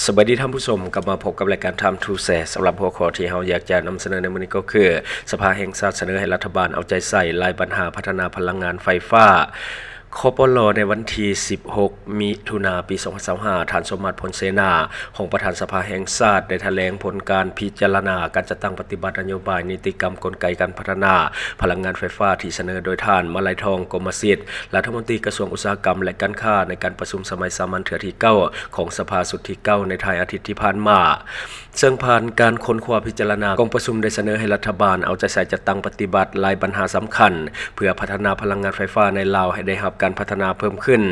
ສະບາຍດີທ່ານຜູ້ຊົມ, ກັບມາພົບກັບລາຍການ Time to Share. ສຳລັບຫົວຂໍ້ທີ່ເຮົາຢາກຈະນຳສະເໜີໃນມື້ນີ້ກໍຄື ສະພາແຫ່ງຊາດສະເໜີໃຫ້ລັດຖະບານເອົາໃຈໃສ່ລາຍບັນຫາພັດທະນາພະລັງງານໄຟຟ້າ. ຄປລ ໃນວັນທີສິບຫົກ ມິຖຸນາ ປີສອງພັນຊາວຫ້າ ທ່ານ ສົມມາດ ພົນເສນາ ຮອງປະທານສະພາແຫ່ງຊາດ ໄດ້ຖະແຫຼງຜົນການພິຈາລະນາການຈັດຕັ້ງປະຕິບັດນະໂຍບາຍ, ນິຕິກຳ, ກົນໄກການພັດທະນາພະລັງງານໄຟຟ້າ ທີ່ສະເໜີໂດຍທ່ານ ມາໄລທອງ ກົມມະສິດ ລັດຖະມົນຕີກະຊວງອຸດສາຫະກຳ ແລະ ການຄ້າ ໃນການປະຊຸມສະໄໝສາມັນເທື່ອທີເກົ້າ ຂອງສະພາຊຸດທີເກົ້າ ໃນທ້າຍອາທິດທີ່ຜ່ານມາ. ເຊິ່ງຜ່ານການຄົ້ນຄວ້າພິຈາລະນາ, ກອງປະຊຸມໄດ້ສະເໜີໃຫ້ລັດຖະບານເອົາໃຈໃສ່ຈັດຕັ້ງປະຕິບັດຫຼາຍບັນຫາສຳຄັນ ເພື່ອພັດທະນາພະລັງງານໄຟຟ້າໃນລາວໃຫ້ໄດ້ຮັບການພັດທະນາເພີ່ມຂຶ້ນ.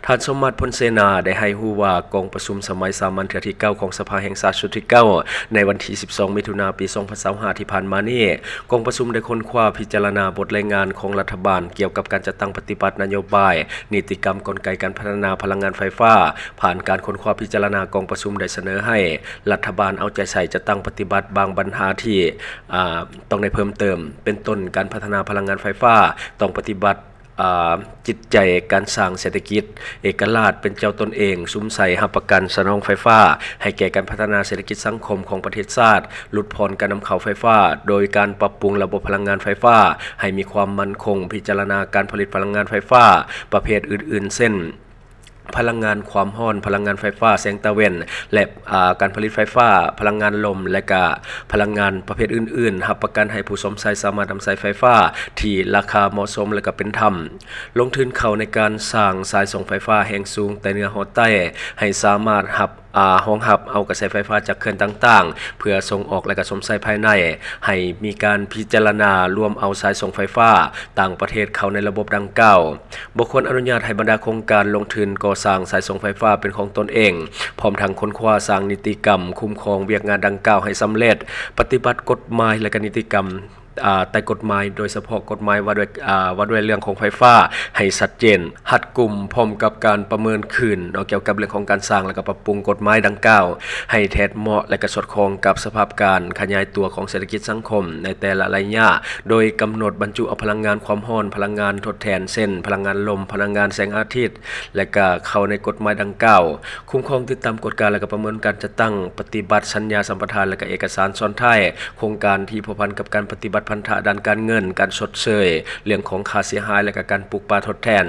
ທ່ານ ສົມມາດ ພົນເສນາ ໄດ້ໃຫ້ຮູ້ວ່າ ກອງປະຊຸມສະໄໝສາມັນເທື່ອທີເກົ້າ ຂອງສະພາແຫ່ງຊາດຊຸດທີເກົ້າ ໃນວັນທີສິບສອງ ມິຖຸນາ ປີສອງພັນຊາວຫ້າ ທີ່ຜ່ານມານີ້, ກອງປະຊຸມໄດ້ຄົ້ນຄວ້າພິຈາລະນາບົດລາຍງານຂອງລັດຖະບານກ່ຽວກັບການຈັດຕັ້ງປະຕິບັດນະໂຍບາຍ, ນິຕິກຳ, ກົນໄກການພັດທະນາພະລັງງານໄຟຟ້າ. ຜ່ານການຄົ້ນຄວ້າພິຈາລະນາ, ກອງປະຊຸມໄດ້ສະເໜີໃຫ້ລັດຖະບານເອົາໃຈໃສ່ຈັດຕັ້ງປະຕິບັດບາງບັນຫາທີ່, ອາ, ຕ້ອງໄດ້ເພີ່ມເຕີມ, ເປັນຕົ້ນການພັດທະນາພະລັງງານໄຟຟ້າຕ້ອງປະຕິບັດ, ອາ, ຈິດໃຈການສ້າງເສດຖະກິດເອກະລາດເປັນເຈົ້າຕົນເອງ, ສຸມໃສ່ຮັບປະກັນສະໜອງໄຟຟ້າໃຫ້ແກ່ການພັດທະນາເສດຖະກິດສັງຄົມຂອງປະເທດຊາດ, ຫຼຸດຜ່ອນການນຳເຂົ້າໄຟຟ້າໂດຍການປັບປຸງລະບົບພະລັງງານໄຟຟ້າໃຫ້ມີຄວາມໝັ້ນຄົງ, ພິຈາລະນາການຜະລິດພະລັງງານໄຟຟ້າປະເພດອື່ນໆ ເຊັ່ນ ພະລັງງານຄວາມຮ້ອນ, ພະລັງງານໄຟຟ້າແສງຕາເວັນ ແລະ ອາ, ການຜະລິດໄຟຟ້າ, ພະລັງງານລົມ ແລະ ກະພະລັງງານປະເພດອື່ນໆ, ຮັບປະກັນໃຫ້ຜູ້ຊົມໃຊ້ສາມາດນຳໃຊ້ໄຟຟ້າທີ່ລາຄາເໝາະສົມ ແລະ ກະເປັນທຳ, ລົງທຶນເຂົ້າໃນການສ້າງສາຍສົ່ງໄຟຟ້າແຮງສູງແຕ່ເໜືອຮອດໃຕ້ ໃຫ້ສາມາດຮັບ, ອາ, ຮອງຮັບເອົາກະແສໄຟຟ້າຈາກເຂື່ອນຕ່າງໆ ເພື່ອສົ່ງອອກ ແລະ ກະຊົມໃຊ້ພາຍໃນ, ໃຫ້ມີການພິຈາລະນາລວມເອົາສາຍສົ່ງໄຟຟ້າຕ່າງປະເທດເຂົ້າໃນລະບົບດັ່ງກ່າວ. ບໍ່ຄວນອະນຸຍາດໃຫ້ບັນດາໂຄງການລົງທຶນກໍ່ສ້າງສາຍສົ່ງໄຟຟ້າເປັນຂອງຕົນເອງ, ພ້ອມທັງຄົ້ນຄວ້າສ້າງນິຕິກຳຄຸ້ມຄອງວຽກງານດັ່ງກ່າວໃຫ້ສຳເລັດ, ປະຕິບັດກົດໝາຍ ແລະ ກະນິຕິກຳ, ອາ, ໃຕ້ກົດໝາຍ, ໂດຍສະເພາະກົດໝາຍວ່າດ້ວຍ, ອາ, ວ່າດ້ວຍເລື່ອງຂອງໄຟຟ້າໃຫ້ຊັດເຈນ, ຮັດກຸມ, ພ້ອມກັບການປະເມີນຄືນເນາະ ກ່ຽວກັບເລື່ອງຂອງການສ້າງ ແລະ ກະປັບປຸງກົດໝາຍດັ່ງກ່າວໃຫ້ແທດເໝາະ ແລະ ກະສອດຄ່ອງກັບສະພາບການຂະຫຍາຍຕົວຂອງເສດຖະກິດສັງຄົມໃນແຕ່ລະໄລຍະ, ໂດຍກຳນົດບັນຈຸເອົາພະລັງງານຄວາມຮ້ອນ, ພະລັງງານທົດແທນ ເຊັ່ນ ພະລັງງານລົມ, ພະລັງງານແສງອາທິດ ແລະ ກະເຂົ້າໃນກົດໝາຍດັ່ງກ່າວ. ຄຸ້ມຄອງ, ຕິດຕາມ, ກວດກາ ແລະ ກະປະເມີນການຈັດຕັ້ງປະຕິບັດສັນຍາສຳປະທານ ແລະ ກະເອກະສານຊ້ອນທ້າຍໂຄງການທີ່ພົວພັນກັບການປະຕິບັດພັນທະດ້ານການເງິນ, ການຊົດເຊີຍເລື່ອງຂອງຄ່າເສຍຫາຍ ແລະ ກະການປູກປ່າທົດແທນ,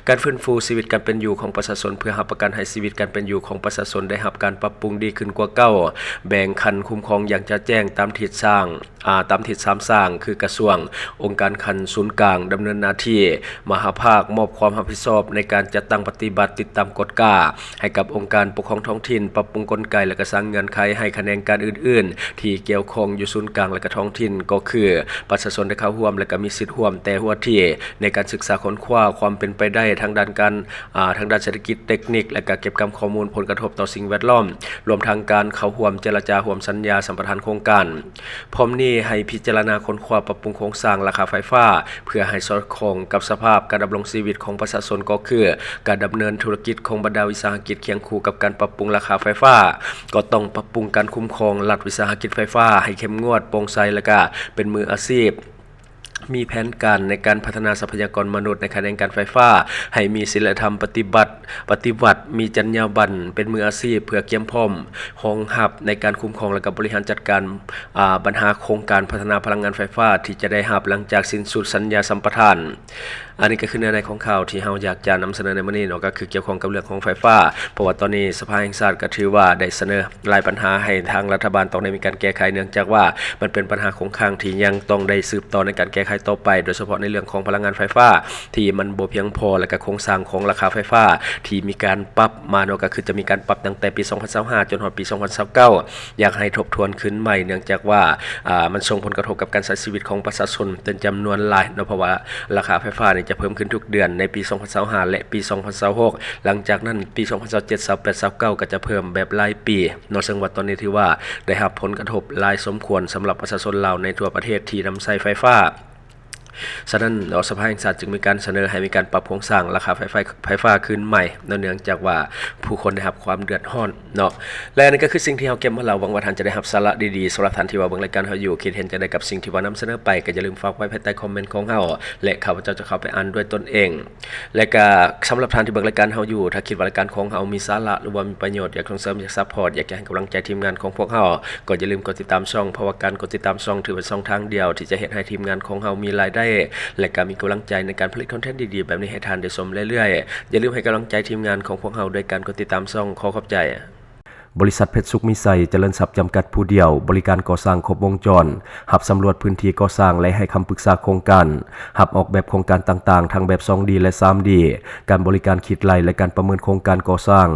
ການຟື້ນຟູຊີວິດການເປັນຢູ່ຂອງປະຊາຊົນ ເພື່ອຮັບປະກັນໃຫ້ຊີວິດການເປັນຢູ່ຂອງປະຊາຊົນໄດ້ຮັບການປັບປຸງດີຂຶ້ນກວ່າເກົ່າ, ແບ່ງຂັ້ນຄຸ້ມຄອງຢ່າງຈະແຈ້ງຕາມທິດສ້າງ ອາ, ຕາມທິດສາມສ້າງ ຄືກະຊວງ, ອົງການຂັ້ນສູນກາງດຳເນີນໜ້າທີ່, ມະຫາພາກມອບຄວາມຮັບຜິດຊອບໃນການຈັດຕັ້ງປະຕິບັດ, ຕິດຕາມກວດກາໃຫ້ກັບອົງການປົກຄອງທ້ອງຖິ່ນ, ປັບປຸງກົນໄກ ແລະ ກະສ້າງເງື່ອນໄຂໃຫ້ຂະແໜງການອື່ນໆທີ່ກ່ຽວຂ້ອງຢູ່ສູນກາງ ແລະ ກະທ້ອງຖິ່ນ ກໍຄືປະຊາຊົນໄດ້ເຂົ້າຮ່ວມ ແລະ ກະມີສິດຮ່ວມແຕ່ຫົວທີໃນການສຶກສາຄົ້ນຄວ້າຄວາມເປັນໄປໄດ້ທາງດ້ານການ, ອາ, ທາງດ້ານເສດຖະກິດ, ເຕັກນິກ ແລະ ກະເກັບກຳຂໍ້ມູນຜົນກະທົບຕໍ່ສິ່ງແວດລ້ອມ, ລວມທັງການເຂົ້າຮ່ວມເຈລະຈາຮ່ວມສັນຍາສຳປະທານໂຄງການ. ພ້ອມນີ້ໃຫ້ພິຈາລະນາຄົ້ນຄວ້າປັບປຸງໂຄງສ້າງລາຄາໄຟຟ້າ ເພື່ອໃຫ້ສອດຄ່ອງກັບສະພາບການດຳລົງຊີວິດຂອງປະຊາຊົນ ກໍຄືການດຳເນີນທຸລະກິດຂອງບັນດາວິສາຫະກິດຄຽງຄູ່ກັບການປັບປຸງລາຄາໄຟຟ້າ, ກໍຕ້ອງປັບປຸງການຄຸ້ມຄອງລັດວິສາຫະກິດໄຟຟ້າໃຫ້ເຂັ້ມງວດ, ໂປ່ງໃສ ແລະ ກະເປັນມືອາຊີບ. ມີແຜນການໃນການພັດທະນາຊັບພະຍາກອນມະນຸດໃນຂະແໜງການໄຟຟ້າ ໃຫ້ມີສີລະທຳປະຕິບັດ, ປະຕິວັດ, ມີຈັນຍາບັນເປັນມືອາຊີບ ເພື່ອກຽມພ້ອມຮອງຮັບໃນການຄຸ້ມຄອງ ແລະ ກະບໍລິຫານຈັດການ, ອາ, ບັນຫາໂຄງການພັດທະນາພະລັງງານໄຟຟ້າທີ່ຈະໄດ້ຮັບຫຼັງຈາກສິ້ນສຸດສັນຍາສຳປະທານ. ອັນນີ້ກໍຄືເນື້ອໃນຂອງຂ່າວທີ່ເຮົາຢາກຈະນຳສະເໜີໃນມື້ນີ້ເນາະ, ກໍຄືກ່ຽວຂ້ອງກັບເລື່ອງຂອງໄຟຟ້າ, ເພາະວ່າຕອນນີ້ສະພາແຫ່ງຊາດກໍຖືວ່າໄດ້ສະເໜີ ຫຼາຍບັນຫາໃຫ້ທາງລັດຖະບານຕ້ອງໄດ້ມີການແກ້ໄຂ, ເນື່ອງຈາກວ່າມັນເປັນບັນຫາຄົງຄ້າງທີ່ຍັງຕ້ອງໄດ້ສືບຕໍ່ໃນການແກ້ໄຂຕໍ່ໄປ, ໂດຍສະເພາະໃນເລື່ອງຂອງພະລັງງານໄຟຟ້າທີ່ມັນບໍ່ພຽງພໍ ແລະ ກະໂຄງສ້າງຂອງລາຄາໄຟຟ້າທີ່ມີການປັບມາເນາະ, ກໍຄືຈະມີການປັບຕັ້ງແຕ່ປີສອງພັນຊາວຫ້າ ຈົນຮອດປີສອງພັນຊາວເກົ້າ ຢາກໃຫ້ທົບທວນຄືນໃໝ່, ເນື່ອງຈາກວ່າ, ອາ, ມັນສົ່ງຜົນກະທົບກັບການໃຊ້ຊີວິດຂອງປະຊາຊົນເປັນຈຳນວນຫຼາຍເນາະ, ເພາະວ່າລາຄາໄຟຟ້ານີ້ຈະເພີ່ມຂຶ້ນທຸກເດືອນໃນປີສອງພັນຊາວຫ້າ ແລະ ປີສອງພັນຊາວຫົກ, ຫຼັງຈາກນັ້ນປີສອງພັນຊາວເຈັດ ຊາວແປດ ຊາວເກົ້າ ກໍຈະເພີ່ມແບບລາຍປີ. ເນາະ, ເຊິ່ງວ່າຕອນນີ້ຖືວ່າໄດ້ຮັບຜົນກະທົບຫຼາຍສົມຄວນສຳລັບປະຊາຊົນລາວໃນທົ່ວປະເທດທີ່ນຳໃຊ້ໄຟຟ້າ. ສະນັ້ນ ສະພາແຫ່ງຊາດຈຶ່ງມີການສະເໜີໃຫ້ມີການປັບໂຄງສ້າງລາຄາໄຟຟ້າ ໄຟຟ້າຄືນໃໝ່ເນາະ ເນື່ອງຈາກວ່າຜູ້ຄົນໄດ້ຮັບຄວາມເດືອດຮ້ອນເນາະ ແລະ ອັນນີ້ກໍຄືສິ່ງທີ່ເຮົາເກັບມາເລົ່າ. ຫວັງວ່າທ່ານຈະໄດ້ຮັບສາລະດີໆ. ສຳລັບທ່ານທີ່ວ່າເບິ່ງລາຍການເຮົາຢູ່ ຄິດເຫັນຈັ່ງໃດກັບສິ່ງທີ່ວ່ານຳສະເໜີໄປ ກໍຢ່າລືມຝາກໄວ້ພາຍໃຕ້ຄອມເມັນຂອງເຮົາ ແລະ ຂ້າພະເຈົ້າຈະເຂົ້າໄປອ່ານດ້ວຍຕົນເອງ. ແລະກະສຳລັບທ່ານທີ່ເບິ່ງລາຍການເຮົາຢູ່ ຖ້າຄິດວ່າລາຍການຂອງເຮົາມີສາລະ ຫຼືວ່າມີປະໂຫຍດ, ຢາກສົ່ງເສີມ, ຢາກຊັບພອດ, ຢາກຈະໃຫ້ກຳລັງໃຈທີມງານຂອງພວກເຮົາ, ກໍຢ່າລືມກົດຕິດຕາມຊ່ອງ, ເພາະວ່າການກົດຕິດຕາມຊ່ອງຖືວ່າຊ່ອງທາງດຽວທີ່ຈະເຮັດໃຫ້ທີມງານຂອງເຮົາມີລາຍໄດ້ ແລະກະມີກຳລັງໃຈໃນການຜະລິດຄອນເທັນດີໆແບບນີ້ໃຫ້ທ່ານໄດ້ຊົມເລື້ອຍໆ. ຢ່າລືມໃຫ້ກຳລັງໃຈທີມງານຂອງພວກເຮົາດ້ວຍການກົດຕິດຕາມຊ່ອງ. ຂໍຂອບໃຈ. ບໍລິສັດເພັດສຸກມີໄຊຈະເລີນຊັບຈຳກັດຜູ້ດຽວ, ບໍລິການກໍ່ສ້າງຄົບວົງຈອນ, ຮັບສຳຫຼວດພື້ນທີ່ກໍ່ສ້າງ ແລະ ໃຫ້ຄຳປຶກສາໂຄງການ, ຮັບອອກແບບໂຄງການຕ່າງໆ ທັງແບບສອງດີ ແລະ ສາມດີ, ການບໍລິການຄິດໄລ່ ແລະ ການປະເມີນໂຄງການກໍ່ສ້າງ,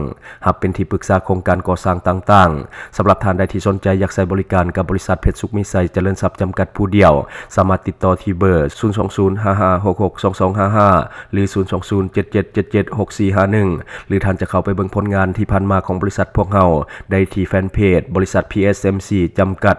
ຮັບເປັນທີ່ປຶກສາໂຄງການກໍ່ສ້າງຕ່າງໆ. ສຳລັບທ່ານໃດທີ່ສົນໃຈຢາກໃຊ້ບໍລິການກັບບໍລິສັດເພັດສຸກມີໄຊຈະເລີນຊັບຈຳກັດຜູ້ດຽວ, ສາມາດຕິດຕໍ່ທີ່ເບີ ສູນສອງສູນ ຫ້າຫ້າຫົກຫົກ ສອງສອງຫ້າຫ້າ ຫຼື ສູນສອງສູນ ເຈັດເຈັດເຈັດເຈັດ ຫົກສີ່ຫ້າໜຶ່ງ ຫຼື ທ່ານຈະເຂົ້າໄປເບິ່ງຜົນງານທີ່ຜ່ານມາຂອງບໍລິສັດພວກເຮົາໄດ້ທີ່ແຟນເພຈ ບໍລິສັດ ພີເອັສເອັມຊີ ຈຳກັດ.